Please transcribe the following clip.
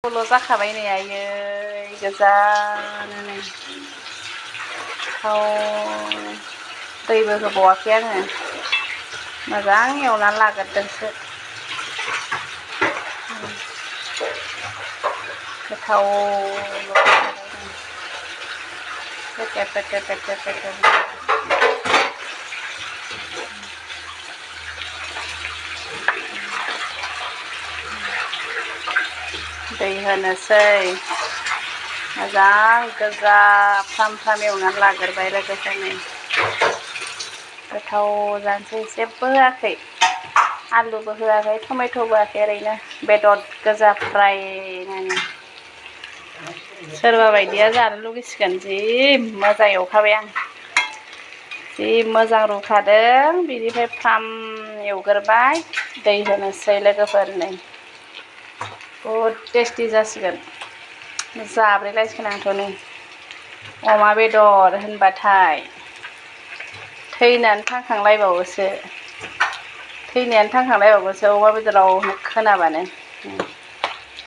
ल' जाखाबाय नै आयै गोजानो नै थाव दैबो होबावाखै आङो मोजां एवनानै लाग्रोदोंसो गोथाव दै होनोसै मोजां गोजा फ्राम फ्राम एवनानै लाग्रोबाय लोगोसे नै गोथाव जानोसै जेबो होआखै आलुबो होआखै टमेट'बो होआखै ओरैनो बेदर गोजा फ्राय नायनो सोरबा बायदिया जानो लुगैसिगोन जि मोजां एवखाबाय आं जि मोजां रुखादों बिनिफ्राय फ्राम एवग्रोबाय दै होनोसै लोगोफोर नै बहुद टेस्टि जासिगोन जाब्रेलायसिगोन आंथ' नै अमा बेदर होनबाथाय थैनानै थांखांलायबावोसो अमा बेदराव खोनाबानो